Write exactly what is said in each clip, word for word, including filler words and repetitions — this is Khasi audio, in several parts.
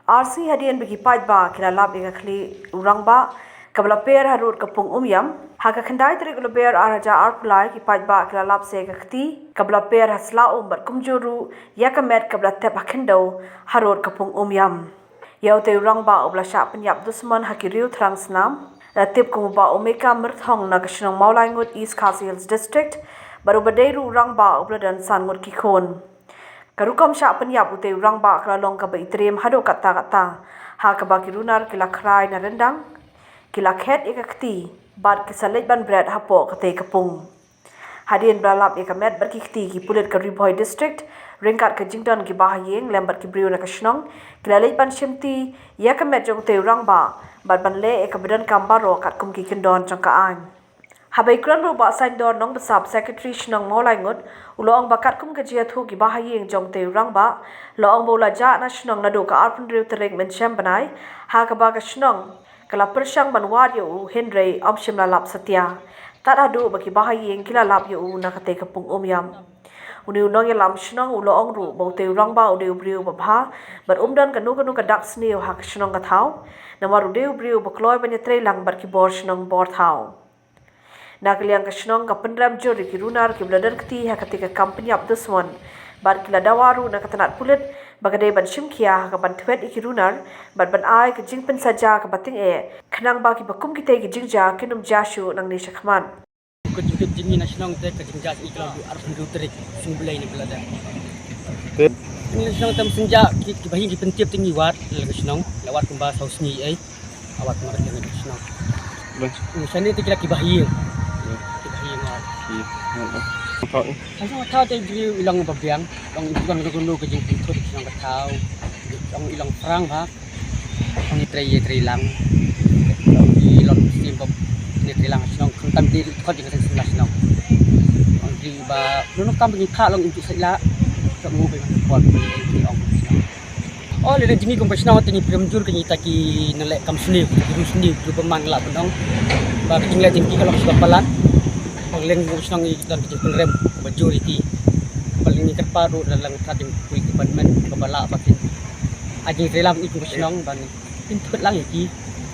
Ar sngi hadien ba ki paidbah ki la lap ïa ka khlieh u rangbah kaba la per harud ka pung Umiam, ha ka khyndai tarik u Lber ar hajar arphew lai, ki paidbah ki la lap sa ïa ka kti kaba la per ha sla um bad kumjuh ruh ïa ka met kaba la tep ha khyndew harud ka pung Umiam. Ïa utei u rangbah uba la shah pynïap dusmon ha ki riew thrang snam, la tip kum u Bah Omeka Myrthong na ka shnong Mawlaingut, East Khasi Hills District, bad uba dei ruh u rangbah uba la don san ngut ki khun. Ka rukom shah pynïap utei u rangbah ka la long kaba itriem haduh katta katta, ha kaba ki runar ki la khrai na ryndang, ki la khet ïa ka kti bad ki sa leit ban bret hapoh katei ka pung. Hadien ba la lap ïa ka met bad ki kti, ki pulit ka Ri Bhoi District ryngkat ka jingdon ki bahaïing lem bad ki briew na ka shnong ki la leit ban shimti ïa ka met jong utei u rangbah bad ban leh ïa kaba donkam baroh katkum ki kyndon jong ka aiñ. Haba ïakren ruh u Bah Saindor Nongbsap, Secretary Shnong Mawlaingut, u la ong ba katkum ka jingïathuh ki bahaïing jong utei u rangbah, la ong ba u la jah na shnong naduh ka arphew hynriew tarik Mynshem bnai, ha kaba ka shnong ka la pyrshang ban wad ïa u, hynrei ym shym la lap satia, tad haduh ba ki bahaïing ki la lap ïa u na katei ka pung Umiam. Une u nongïalam shnong u la ong ruh ba utei u rangbah u dei u briew ba bha bad um don kano kano ka dak sniew ha ka shnong ka thaw, namar u dei u briew ba kloi ban ïatreilang bad ki bor shnong bor thaw. Na ka liang ka shnong ka pynrem jur ïa ki runar kiba la don kti ha katei ka kam pynïap dusmon, bad ki la dawa ruh na ka tnat pulit ba ka dei ban shim khia ha kaban thwet ïa ki runar bad ban ai ka jingpynsaja kaba tyngeh, khnang ba kiba kum kitei ki jingjia kin ym jia shuh nangne shakhmat. Ka jingtip jong ngi na shnong te, ka jingjia jong ngi ka la dei arphew hynriew tarik, sngi Blei ne Blada. Te? Ngi na shnong te, mynta ki, ki bahaïing ki pyntip te ngi wad, la ka shnong la wad kumba saw sngi ei. Awat mar ka shnong. Bas. Ngi shane te ki la ki bahaïing. Ki bahaïing, ah. Ki. Ka shnong ka thaw te jri i long ba biang, long i long ka jingpynthut ka shnong ka thaw. Long i long prang ba. Long i trei, i trei lang. Long i long sim ba i trei lang shnong, khamtam i khot i ka shnong. Long i ba, long kam i kha long i tu sai la. Ka ngu ba i khot i ong shnong. Oh, lada jong ngi kum ka shnong te ngi pyrem jur, ka ngi ta ki nongleh kam sniew, ki ru sniew, ki ru bymman, lah ban ong ba ka jingleh jong ki ka long kaba palat. Ba lada kum ka shnong ngi don ka jingpynrem kaba jur ïa ki. Ba lada ngi kyrpad ruh da la ka jong police department kaba lah ba kin ai jingïatreilang ïa kum ka shnong ban pyntip lang ïa ki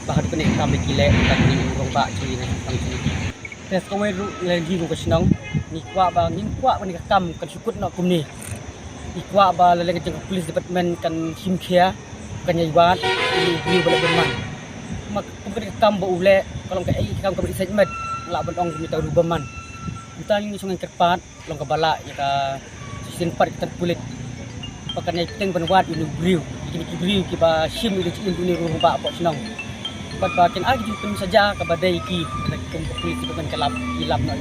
ba haduh kane ka kam ba ki leh, ba ki rong ba ki na kam ki. Te sa kawei ruh lada jong ngi kum ka shnong ngi kwah ba, ngi kwah ba kane ka kam kan shu kut noh kumne. Ngi kwah ba lada ka jong ka police department kan shim khia, kan ïai wad ïa u briew ba la bymman. Ma kum kane ka kam ba u leh ka long kaei ka kam kaba i sait met, lah ban ong kumne, ta ru bymman. Mynta ngi shu ngi kyrpad long kaba lah ïa ka shisien pat ka tnat pulit ba kan ïai bteng ban wad ïa une u briew, ïa kine ki briew kiba shim ïa ka jingim une u rangbah hapoh shnong. Bad ba kin ai ka jingpynsaja kaba dei ïa ki, kum ka police department ka lap, ki lap noh.